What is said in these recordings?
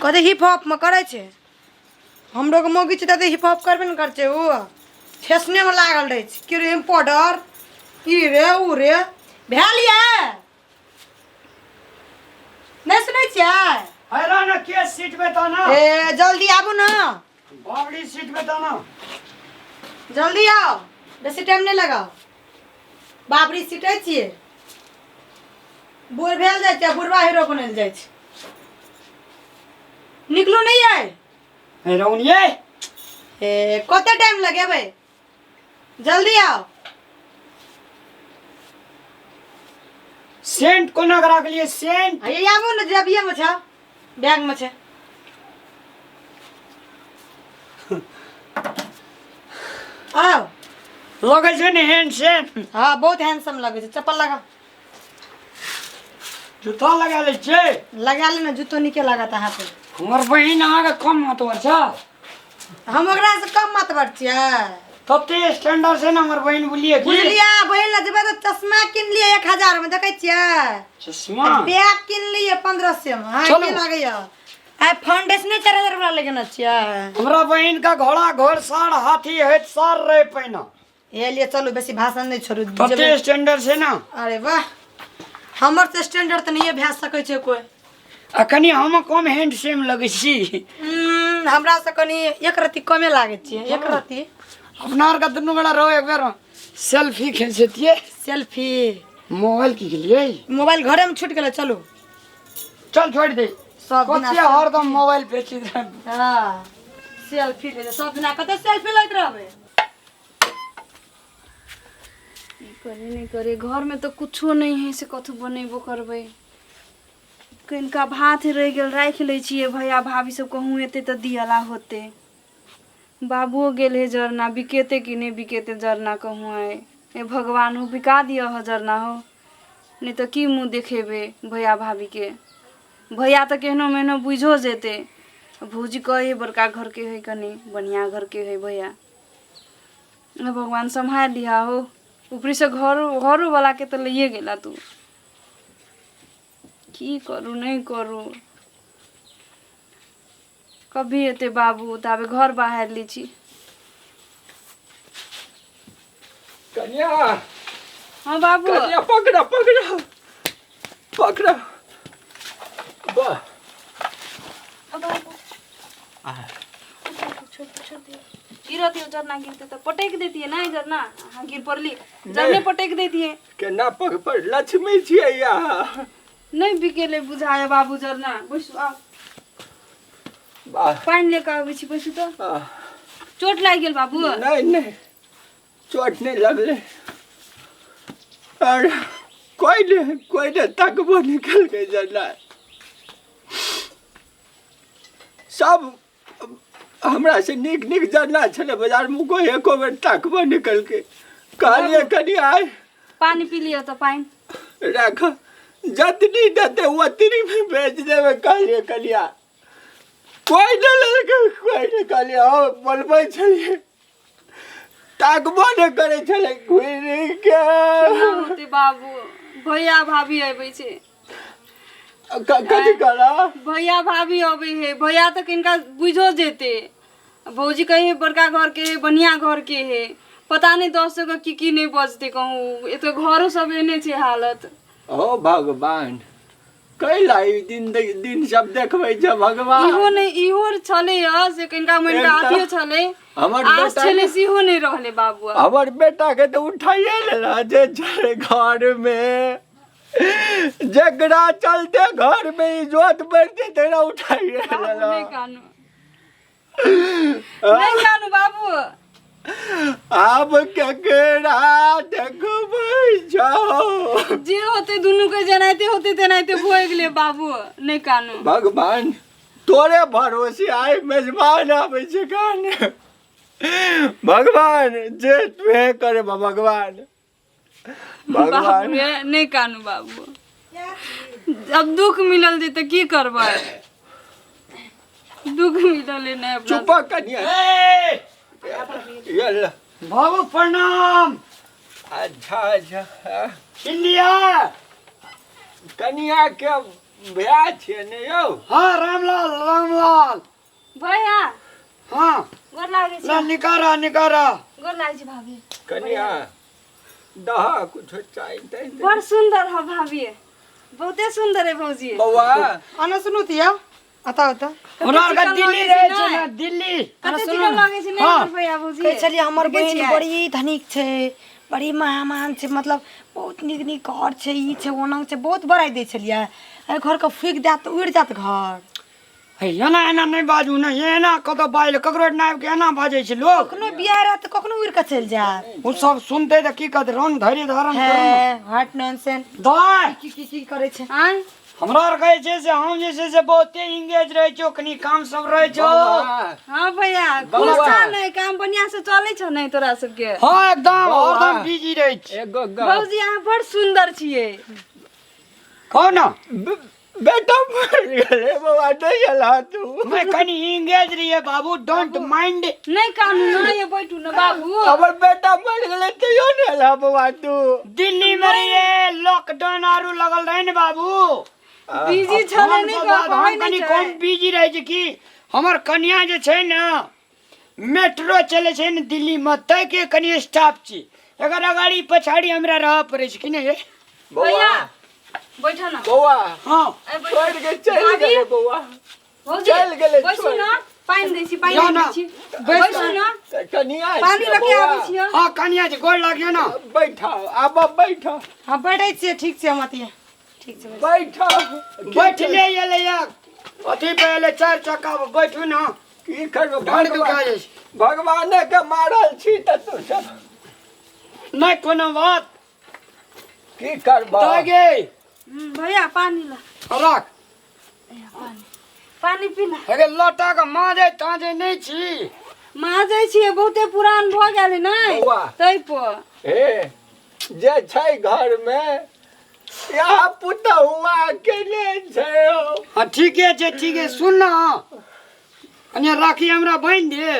कते hip hop में करै छै हमरो के मौगी छै तते हिप हॉप करबे ने करै छै ओ फैशने में लागल रहै छै क्रीम पाउडर ई रे ऊ रे भेल ये नहि सुनै छियै अरे ना के सीट पे तो ना ए जल्दी आबू ना बाबड़ी सीट पे तो ना जल्दी आओ बेसी टाइम नहि लगाओ बाबरी सीटै छियै बूढ़ भेल जाइ छै आ बुढ़वा हीरो बनल जाइ छै निकलू नहि आइ रौनिये ए कते टाइम लगेबै जल्दी आओ सेंट कोना के राखलियै सेंट हे आबू ने जेबिये मे छै बैग मे छै आओ लगै छै ने हैंडसम हाँ बहुत हैंडसम लगै छै चप्पल लगा जूता लगा लै छियै लगा ले ने जूतो नीके लागत अहाँके हमर बहिन अहाँके कम महत्व छै हम ओकरा से कम मतबर छियै तते स्टैंडर्ड छै ने हमर बहिन बुझलियै की बुझलियै बहिन लए जेबै तऽ चश्मा किनलियै 1000 मे देखै छियै चश्मा बैग किनलियै 1500 मे हाँ चलू। की लागैया आइ फाउंडेशने 4000 वाला लगेने छियै हमरा बहिन का घोड़ा घोड़सार हाथी होइत सार रहे पहिना हे लिए चलू बेसी भाषण नहि छोड़ू तते जेबै। स्टैंडर्ड छै ने अरे वाह हमर से स्टैंडर्ड तऽ नहिए भए सकै छै कोइ आ कनि हम कम हैंडसम लगै छी हमरा से कनि एक रत्ती कमे लागै छियै एक रत्ती अपना आरके दुनू गोटा रहो एक बेर सेल्फी खींचतियै सेल्फी मोबाइल की गेलियै मोबाइल घरे में छूट गेलै चलू चल छोड़ दे सब दिना कते हरदम मोबाइल पे छी हाँ सेल्फी ले सब दिना कते सेल्फी लैत रहबै की करे नहि करे घरमे तऽ कुछो नहि है से कथू बनेबो करबै कनिका भात रहि गेल राखि लै छियै भैया भाभी सब कहूँ एतै तऽ दियला होतै बाबुओ गेल है जरना बिकेतै कि नहि बिकेतै जरना कहूँ आइ हे भगवान हो बिका दिअ हो जरना हो नहि तऽ की मुँह देखेबै भैया भाभीके भैया तऽ केहनो मेहनो बुझिओ जेतै भौजी कहै हइ बड़का घरके हइ कनि बढ़िआँ घरके हइ भैया हे भगवान सम्हारि लिहा हो ऊपरीसँ घरो घरोवलाके तऽ लैए गेला तू की करू नहि करू कभी एतै बाबू ताबे घर बाहर लै छी कन्या हाँ बाबू कन्या पकड़ा पकड़ा पकड़ा वाह गिरती हो झरना गिरते तो पटक देती है ना झरना हाँ गिर पड़ली झरने पटक देती है केना पग पर लक्ष्मी छियै यहाँ नहीं बिकेले बुझाए बाबू झरना बैसू आउ वाह पानि लेके आबै छी बैसू तऽ आह, चोट लागि गेल बाबू नहि नहि चोट नहि लगलै और कोई नहि कोई नहि तकबो निकल के जेना सब हमरा से नीक नीक जरना छलै बाजारमे कोइ एको बेर ताकबो नहि केलकै कहलियै कनि आइ पानि पी लिअ तऽ पानि राख जतनी देतै ओतनीमे बेच देबै कहलियै कनिया कोइ नहि लेलकै कोइ नहि कहलियै हँ बोलबै छलियै ताकबो नहि करै छलै घुरि के केना होतै बाबू भैया भाभी अबै छै कथी कहला भैया भाभी अबै है भैया तऽ किनका बुझो जेतै भौजी कहे है बड़का घर के है बढ़िया घर के है पता नहीं दस जगह की की नहीं बजतै कहूँ एतऽ घरो सब एहने छै हालत ओ भगवान कैला ई दिन दिन सब देखबै छै भगवान इहो नहि इहो छलै ह से कनिका मनिका एकटा अथियो छलै हमर आस बेटा छलै सेहो नहि रहलै बाबू आब। हमर बेटा के तऽ उठाइए लेला जे छै घर मे जकरा चलते घर मे इज्जत बढ़तै तकरा उठाइए बाबू लेला नहि कानू नहि कानू बाबू आब केकरा देखबै छौ जे होते दुनू के जेनाइते होते तेनाइते भऽ गेलै बाबू नहि कानू भगवान तोरे भरोसे आइ मेजबान आबै छै कान भगवान जे तुहे करे भगवान बाबू भगवान रे नहि कानू बाबू अब दुख मिलल जे तऽ की करबै दुख मिलल है नहि अपना चुप कनिया ए, ये ले। बाबू प्रणाम अच्छा अच्छा हाँ। इंडिया कनिया के भैया छियै ने यौ। हाँ, रामलाल रामलाल। भैया। हाँ। गोर लागै छी। ला निकारा निकारा। गोर लागै छी भाभी। कनिया दहा कुछ चाय ताय दे। बड़ सुंदर है भाभी, बहुते सुंदर है भौजी। बौआ अना सुनू तिया आता होता। हमरा आरके दिल्ली रहै छै ने, दिल्ली। कते चिकन लागै छै नहि हमर भैया भौजी? कहै छलियै हमर देखै बहिन छियै? बड़ी धनिक छै, बड़ी महामान छै, मतलब बहुत नीक नीक घर छै, ई छै ओना छै, बहुत बड़ाइ दै छलियै। एहि घरके फूकि देत तऽ उड़ि जायत घर। हे, एना एना नहि बाजू ने, एना कतौ बाजि ककरो एना आबि के एना बाजै छै लोक। कखनो बियाह रहत तऽ कखनो उड़ि कऽ चलि जायत। ओ सब सुनते तऽ की कहते? रंग धैर्य धारण करू ने। हे, हट नॉनसेंस। दाय की की की करै छै? आँय। हमरा आर कहै छै से हम जे छै से बहुते इंगेज रहै छियौ, कनि काम सब रहै छौ। बौआ। हाँ भैया, बौआ। खुश छह नहि? काम बढ़िया से चलै छौ नहि तोरा सबके? हाँ, एकदम। बौआ। हरदम बिजी रहै छी। एगो गप। भौजी, अहाँ बड़ सुंदर छियै। कहू ने। बेटा मर गेलै बौआ, नहि एलह तू? मैं कनि इंगेज रहियै बाबू, don't mind. नहि कानू ना, ये बैठू ना बाबू। हमर बेटा मर गेलै तैयो नहि एलह बौआ तू? दिल्ली में रहियै, लॉकडाउन आरू लगल रहै ने बाबू। बिजी छलै फोन नहि के बाद कहै हम नहि कनि छै। कम बिजी रहै छी कि हमर कनिया जे छै ने मेट्रो चलै छै ने दिल्ली में, ताहिके कनि स्टाफ छी, एकर अगाड़ी पछाड़ी हमरा रहऽ पड़ै छै कि नहि ये? बौआ। भैया, बैठो ना। बौआ। हाँ। ए, बैठो। छोड़ि के चलि भाभी। गेलै बौआ। भौजी, चलि गेलै बैसू छोड़ि। ना, पानि दै छी, पानि ना, दै ना। छी, बैसू ना। तऽ कनिया पानि छियै लऽ के बौआ। आबै छियै। हाँ कनिया जी, गोर लागियो ना। बैठो, आब बैठो। हँ, बैठै छियै, ठीक छै, हम अतियै, ठीक छै, बैठ। बैठो। बैठले एलै अथी पे एलै चारि चक्का पर, बैठू ना। की करबै? डाँड़ दुखा भगवान जाइ छै। भगवाने के मारल छी तऽ तू सब। नहि कोनो बात। की करबह? दऽ गे। भैया, पानि ला। राख। पानि, पानि पी ला। अरे लोटा के माजे ताजे नहि छी? माजै छियै, बहुते पुरान भऽ गेल नहि बौआ। ताहि पर। हे, जे छै घर मे यहाँ पुतहुआ अकेले छै हौ। हाँ, ठीके छै, ठीके। सुन ना, कनि राखी हमरा बान्हि दे।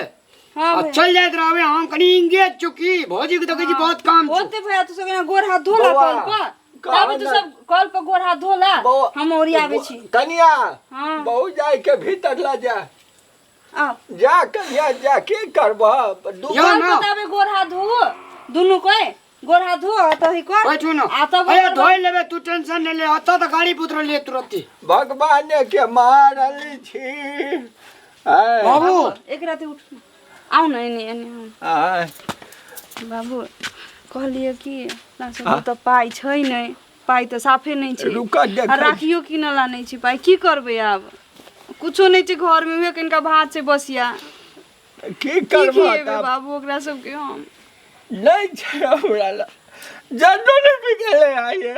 हाँ आ भैया। चलि जाइत रहबै, हम कनि इंगेज चुकी, भौजी के देखै छी बहुत काम छौ। होते भैया, तू सब एना गोर हाथ धोला बौआ, कल पर। कहाँ तब तू ना- सब कल पर गोर हाथ धोला, बौआ, हम ओरियाबै छी। कनिया। हाँ। बहु जाय के भीतर ला जा। आ जा कनिया जा, की करबह दू या कल ना। पर तबे गोर हाथ धो, दुनू कोई गोर हाथ धो आ तही कर। बैठू ना। आ तब अरे ओकर धोइ लेबै, तू टेंशन नहि ले, ओतऽ तऽ गाड़ी पुत्र ले तुरन्ते। भगवाने के मारल छी आय। बाबू। एक राति उठ, आउ ने एने एने आउ। आय। बाबू, कहलियै कि अपना सबके तऽ पाइ छै नहि, पाइ तऽ साफे नहि छै। रुकऽ, देखै आ राखियो किनऽ ला नहि छै पाइ। की करबै आब? कुछो नहि छै घरमे, उहे कनिका भात छै बसिया। की की करबह खिएबै तब? बाबू ओकरा सबके हम? नहि छै हमरा लग, जनो नहि बिकेले आइए।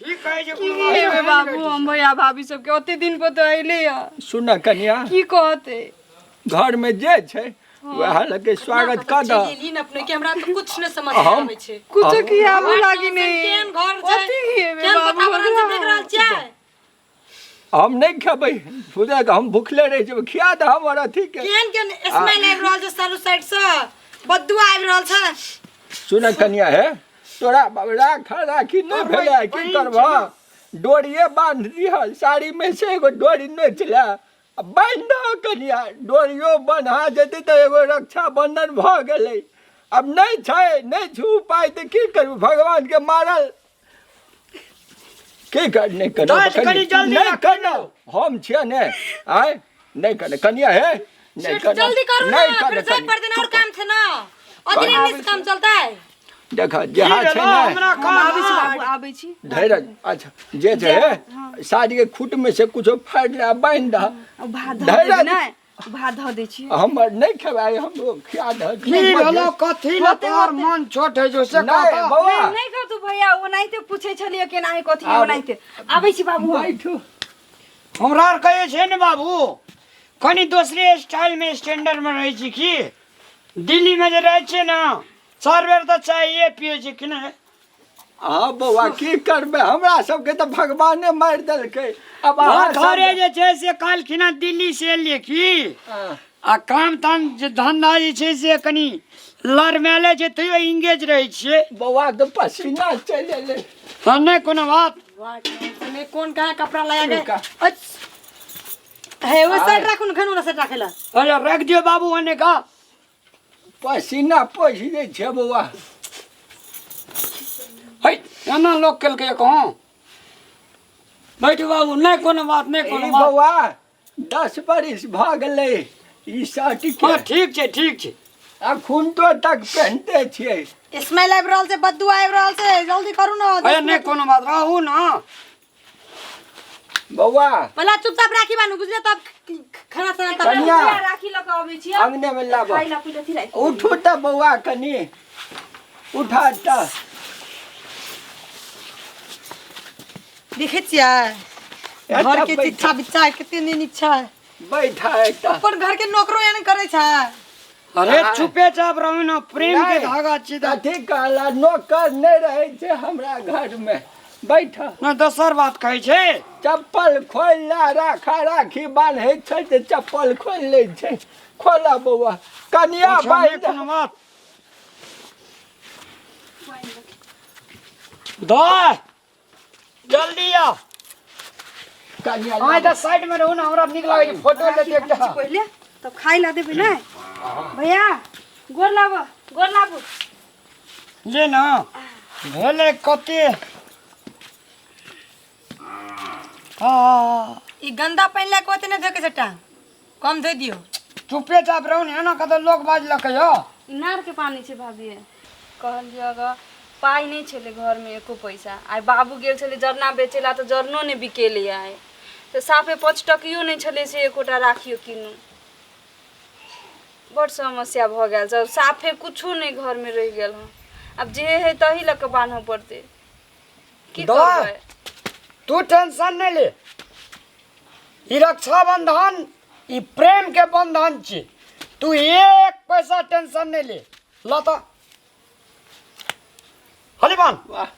की कहै छै? की खिएबै बाबू हम भैया भाभी सबके? ओते दिन पर तऽ अयलै हँ। सुन कनिया। की कहतै? घर में जे छै वएह लगे स्वागत कऽ दऽ। चलि एली ने अपने के, हमरा तऽ कुछ नहि समझ हम- आबै छै। कुछो खियाबू लागी नहि। केहन घर छै, कथी खिएबै केहन बाबू वातावरण छै, ओकरा? देख रहल छियै? हम नहि खेबै, बुझल हम भुखले रहि जेबै, खिया दऽ हमर अथी के। केहन केहन स्मेल आबि रहल छै, चारू साइड से बदबू आबि रहल छै। सुन कनिया, हे तोरा राख राखी नहि भेलै, की करबह? डोरिये बान्ध दिह, साड़ी में से एगो डोरी नोचि ले आ बान्हि दह कनिया। डोरियो बन्हा जेतै तऽ एगो रक्षा बंधन भऽ गेलै। आब नहि छै, नहि छै उपाय तऽ की करबै? भगवान के मारल की कर? नहि करब। दाँत कनि जल्दी नहि राख। करब, हम छियै ने आय, नहि करब कनिया, हे नहि करब। जल्दी करू ना। नहि फिर करब जाय कनिया। पर दिन और काम छै ना, अधरे नहीं से काम चलता है। देख जहाँ छै ने। हमरा हम आबै छी बाबू, आबै छी। धैरज, अच्छा जे छै हे, साड़ी के खूट में से कुछो फाड़ि ले, बान्हि दह। ओ भात धऽ धैरज। देबै नहि, भात धऽ दै छियै। हमर नहि खेबै, हमरो खिया दह। की भेलो, कथी ला तोहर मन छोट है जो से? नहि कहता। बौआ। नहि नहि कहतू भैया, ओनाहिते पूछै छलियै केनाहे कथी। आब- ओनाहिते आबै छी बाबू हम। बैठू। हमरा आर कहै छै ने बाबू, कनि दोसरे स्टाइल में स्टैंडर्ड में रहै छी की। दिल्ली में जे रहै छियै ने, चारि बेर तऽ चाये पियै छी कि नहि? हँ बौआ, की करबै, हमरा सबके तऽ भगवाने मारि देलकै। आब अहाँ सब- घरे जे छै से काल्हिखिना दिल्ली से एलियै की। हँ। आ काम ताम जे धंधा जे छै से कनि लड़मैले छै, तैयो इंगेज रहै छियै। बौआ के पसीना चलि एलै। हँ, नहि कोनो बात। हे कोन कहाँ कपड़ा लगा के रुका। अच्छा हे वो शर्ट राखू न खन शर्ट राखेला। अरे रख दियो बाबू ओने का। पसीना पोछि दै छै बौआ। है एना लोक केलकै कहाँ। बैठू बाबू, नहीं कोनो बात, नहीं कोनो ई बात। बौआ 10 बरिस भऽ गेलै ई शर्ट के। हाँ ठीक छै, ठीक छै। अखुन तो तक पहनते छियै। स्मेल आबि रहल छै, बदबू आबि रहल छै, जल्दी करू न। अरे नहीं कोनो बात, रहू न बौआ। पहला चुपचाप राखी बानू बुझले, तब खाना साना तब। कनिया। राखी लऽ कऽ अबै छियै। अंगने में लाबऽ। खाइ ला पी लथी राखि। उठू तऽ बौआ कनि उठा तऽ। देखै छियै घर के शिक्षा बिच्चा कते नीक छै। बैठा एतऽ। अपन घर के नौकरो एहन करै छै। अरे चुपे चाप रहू न, प्रेम के धागा छी तऽ। कथी कहला, नौकर नहि रहै छै हमरा घर में। बैठ न दोसर बात कहै छै। चप्पल खोलि ला, राखा राखी बान्है छै तऽ चप्पल खोलि लै छै। खोला बौआ कनिया अच्छा, बान्हि नहि कोनो बात। दो जल्दी आ। कनिया अहाँ तऽ साइड में रहू ने, हमरा नीक लागै छै फोटो लेते एकटा। पहिले तब खाइ ला देबै ने भैया। गोर लाबो, गोर लाबो। ले न भेलै कते। हाँ ई गंदा पानि लए कऽ ओते नहि धोके छै टांग, कम धोइ दियौ। चुपे चाप रहू ने, एना कतौ लोक बाजलकै यौ। इनार के पानी छै भाभी। कहलियै ग पाइ नहि छलै घरमे एको पैसा। आइ बाबू गेल छलै जरना बेचै ला तऽ जरनो नहि बिकेलै आइ, तऽ साफे 5 टकियो नहि छलै से एकोटा राखियो किनू। बड़ समस्या भऽ गेल छै, साफे कुछो नहि घरमे रहि गेल हँ। आब जे हइ तही लऽ कऽ बान्हऽ पड़तै। की करबै? तू टेंशन नहि ले, ई रक्षाबंधन ई प्रेम के बंधन छी, तू एक पैसा टेंशन नहीं ले। ल त हलिबान वाह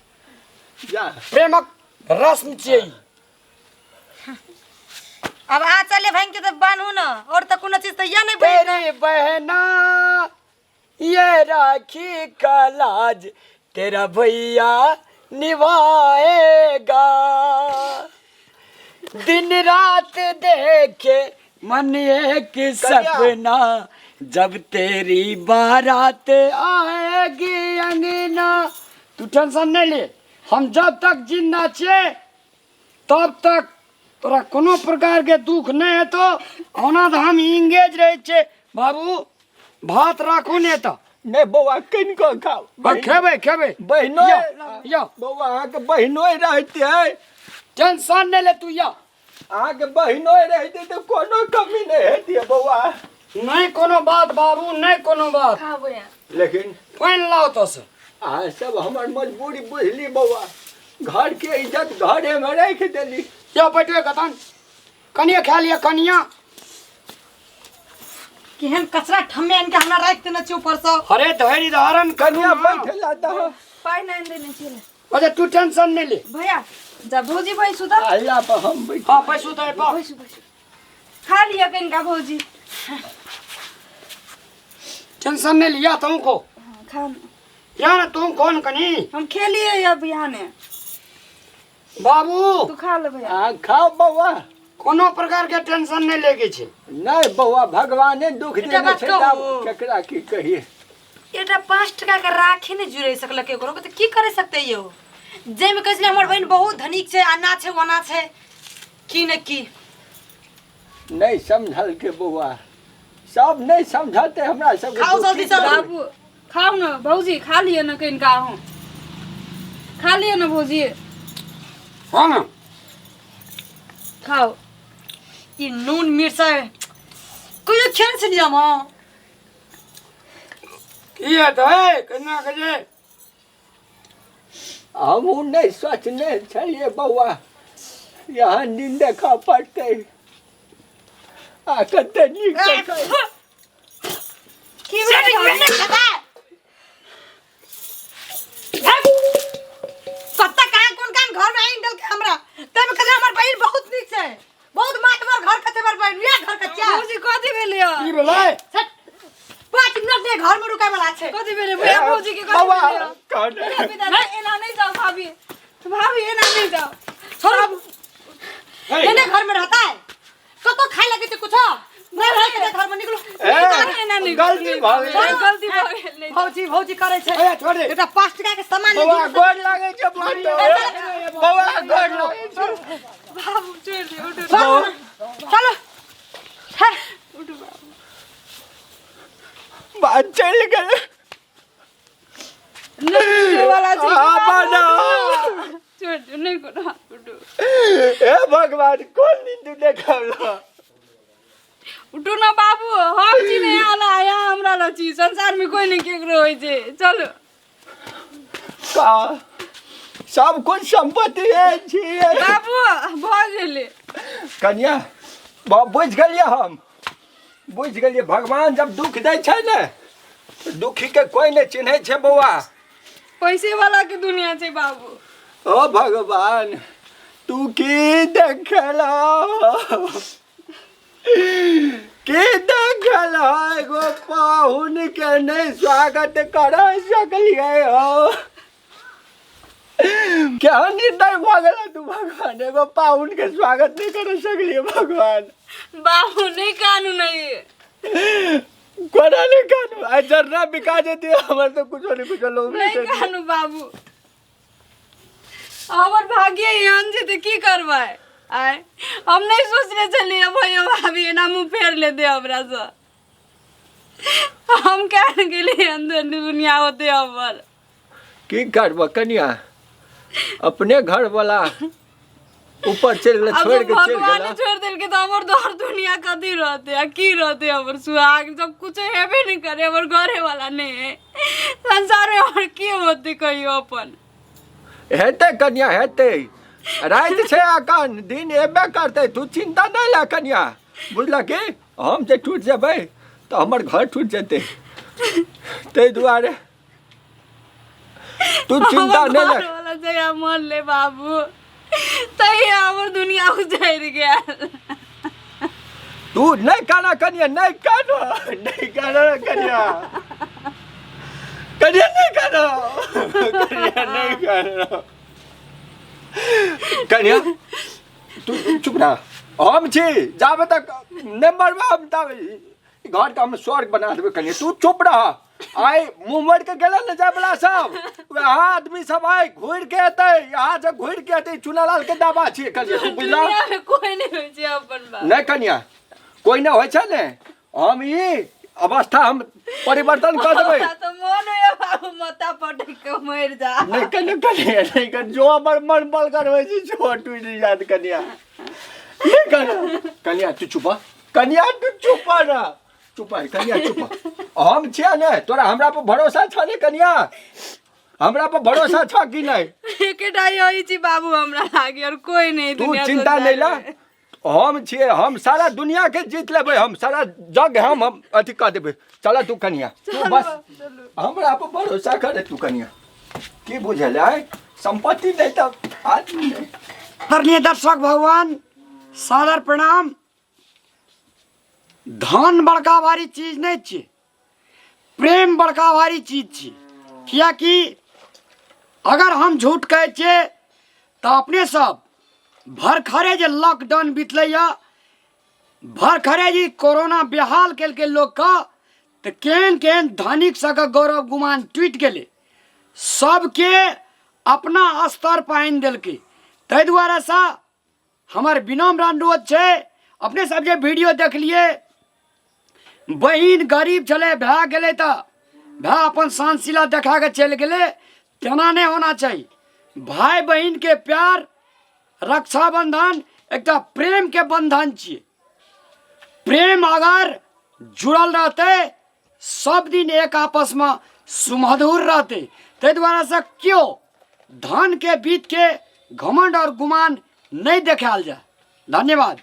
जा, प्रेमक रस्म छियै ई। अब आ चले भाई के तो बान्हू न, और तो कोनो चीज तो या नहीं बहिन। तेरी बहना ये राखी का लाज तेरा भैया निभाएगा, दिन रात देखे मन एक सपना, जब तेरी बारात आएगी अंगना। तू टेंशन नहीं ले, हम जब तक जिंदा छे तब तक तोरा कोनो प्रकार के दुख नहीं हेतो। ओना तऽ हम इंगेज रहे छे बाबू, भात राखू ने तऽ। नहि बौआ कनिको खाउ। खेबै खेबै बहिनो यो बौआ अहाँके बहिनो रहते। टेंशन नहीं ले तू यो। अहाँके बहिनो रहते तऽ कोनो कमी नहीं हेतै बौआ। नहीं कोनो बात बाबू, नहीं कोनो बात। खाबो। लेकिन पानि लाओ तो से। अहाँ सब हमर मजबूरी बुझली बौआ, घर के इज्जत घरे में राखि देली। यो बैठो कतन कनिया खा लिया कनिया। केहन कचरा ठम्मे आनि के हमरा राखि देने छै ऊपर से। अरे धैर्य धारण कनिया बैठे ला दह। पाइ नहि देने छलै। अच्छा तू टेंशन नहीं ले भैया। जा भौजी बैसू तऽ। अल्लाह पर हम बैठ। हाँ बैसू तऽ पा। बैसू बैसू, खा लिअ कनिका भौजी। टेंशन नहीं लिया तुम को। हाँ, खा न। या ना तुम कौन कनी हम खेलिए अब यहाँ ने बाबू। तू खा ले भैया। अहाँ खाओ बौआ। कोनो प्रकार के टेंशन नहीं लेके छे। नहीं बौआ भगवाने दुख एकटा देने बात छै, कहू? आब केकरा की कहिए। एकटा 5 टका के राखी नहि जुड़ै सकलक केकरो तऽ की करै सकतै यौ? जाहिमे कहै छलै हमर बहिन बहुत धनिक छै, आना छै ओना छै, की ने की। नहीं समझल के बौआ, सब नहीं समझते हमरा सब। खाओ जल्दी चलो। बाबू खाओ न भौजी, खा लिअ न कनिका अहूँ खा लिअ न भौजी। हाँ ना खाओ। ई नून मिरचाइ कहियो खेने छलियै हम? की हेतै केना के जे हमहूँ नहीं सोचने छलियै बौआ यहाँ नींद देखऽ पड़तै। आ कते नीक देखै। की भेलै भौजी? कत्ता कहाँ कोन काम घर में आइन देलकै हमरा, ताहिमे कहै हमर बहिन बहुत नीक छै, बहुत मातबर घर के छै हमर बहिन, उएह घर के छै। भौजी कथी भेलै? की भेलै? 5 मिनट नहि घर में रुकै वाला छै। कथी भेलै भैया भौजी के? कथी बौआ भेलै? कहने एना नहि जाओ भाभी, भाभी एना नहि जाओ। छोड़ू। एने घर में रहता है कतो खाए लगे छै कुछो नहीं रहे के घर में निकलो। ए, गलती भऽ गेलै। गलती भऽ गेलै। भौजी भौजी करे छै। ए, छोड़ दे। एकटा 5 टका के सामान ले। बौआ, गोर लागै छै बाटो। बौआ, गोर लागै छै। बाबू, छोड़ि दे, उठू। चलो, हे। उठू बाबू। बात चलि गेलै। नहि वाला छै। आ, बना। छोड़ि दियौ, नहि कोनो हाथ, उठू। हे भगवान, कोन दिन तू देखौला? उठू ना बाबू, हम छी नहि आला, यहाँ हमरा लग छी। संसार में कोई नहीं केकरो होइ छै। चलो। का सब कुछ संपत्ति है छियै। बाबू, भऽ गेलै। कनिया, बुझि गेलियै, हम बुझि गेलियै। भगवान जब दुख दै छै ने, दुखी के कोई नहि चिन्है छै बौआ। पैसे वाला के दुनिया छै बाबू। ओ भगवान, तू की देखला, की देखला? एगो पाहुन के नहि स्वागत कर सकलियै हो। केहन निर्दय भऽ गेल तू भगवान, एगो पाहुन के स्वागत नहि कर सकलियै भगवान। बाबू, नहि कानू, नहीं। कोना नहि कानू? आइ जरना बिका जेती हमर तऽ कुछो नहि, कुछो लोग नहीं कानू बाबू, हमर भाग्य एहन छै तऽ की करबै? आय हम नहीं सोचने छलियै भैया भाभी एना मुँह फेर लेते हमरासँ। हम केहन गेलियै अंदर दुनिया होते हमर। की करबऽ कनिया, अपने घर वाला ऊपर चलि गेलै। अब छोड़ि के चलि भगवान गेला। छोड़ि देलकै तऽ हमर दौर दुनिया कथी रहते आ की रहते? हमर सुहाग सब कुछ हेबे नहीं करे, हमर घरे वाला नहीं है, संसार में हमर की होते कहियो अपन? हेतै कनिया, हेतै। राति छै अखन, दिन एबे करतै। तू चिंता नहि ले कनिया, बुझलक की? हम जे टूटि जेबै तऽ हमर घर टूटि जेतै, ताहि दुआरे तू चिंता हमर नहि ले। घर वाला जहिया मरले बाबू, तहिया हमर दुनिया उजड़ि गेल। तू नहि काना कनिया, नहि काना, नहि काना कनिया। कनिया, नहि काना कनिया, नहि काना कनिया। तू चुप रह, हम छी। जाबे तक नहि मरबा हम ताबे ई घर के हम स्वर्ग बना देबै। कनिया, तू चुप रह। आइ मुँह मोड़ि के गेलै ने जाय वाला सब, वएह आदमी सब आइ घुरि के एतै, यहाँ से घुरि के एतै। चुनालाल के दावा छियै कनिया, तू बुझला? दुनिया में कोई नहीं होइ छै अपन बाप। नहि कनिया, कोई नहि होइ छै ने। हम ई अवस्था हम परिवर्तन कऽ देबै। हमरा तऽ मोन होइए बाबू माथा पटकि कऽ मरि जा। नहि कनिया, कनिया नहि कनिया, जो हमर मन बलगर होइ छै जो टूटि जायत। कनिया, नहि कनिया। कनिया, तू चुप रह। कनिया, तू चुप रह, चुप रह कनिया, चुप रह। हम छियै ने तोरा, हमरा पर भरोसा छह ने कनिया? हमरा पर भरोसा छह कि नहि? एकेटा यही छी बाबू हमरा लागे, और कोई नहीं तू दुनिया चिंता संसार नहि ला। में। हम छियै, हम सारा दुनिया के जीत लेबै, हम सारा जग हम अथी कऽ देबै। चल तू कनिया, तू बस हमरा पर भरोसा करे तू कनिया। की बुझल है, संपत्ति नहि तऽ आदमी नहि। आदरणीय दर्शक भगवान, सादर प्रणाम। धन बड़का भारी चीज नहीं छियै, प्रेम बड़का भारी चीज छियै। कियाकि अगर हम झूठ कहै छियै तऽ अपने सब भरखरे जे लॉकडाउन बीतलैया, भरखरे जे कोरोना बेहाल केलकै लोकके, तऽ केहन केहन धनिक सबके गौरव गुमान टूटि गेलै, सबके अपना स्तर पर आनि देलकै। ताहि दुआरेसँ हमर विनम्र अनुरोध छै, अपने सब जे वीडियो देखलिए, बहिन गरीब छलै, भए गेलै तऽ भाय अपन शानशिला देखा कऽ चलि गेलै, तेना नहि होना चाही। भाय बहिनके प्यार, रक्षाबंधन एकटा प्रेमके बंधन छियै। प्रेम अगर जुड़ल रहतै, सब दिन एक आपसमे सुमधुर रहतै। ताहि दुआरेसँ केओ धनके बीतके घमंड और गुमान नहि देखायल जाय। धन्यवाद।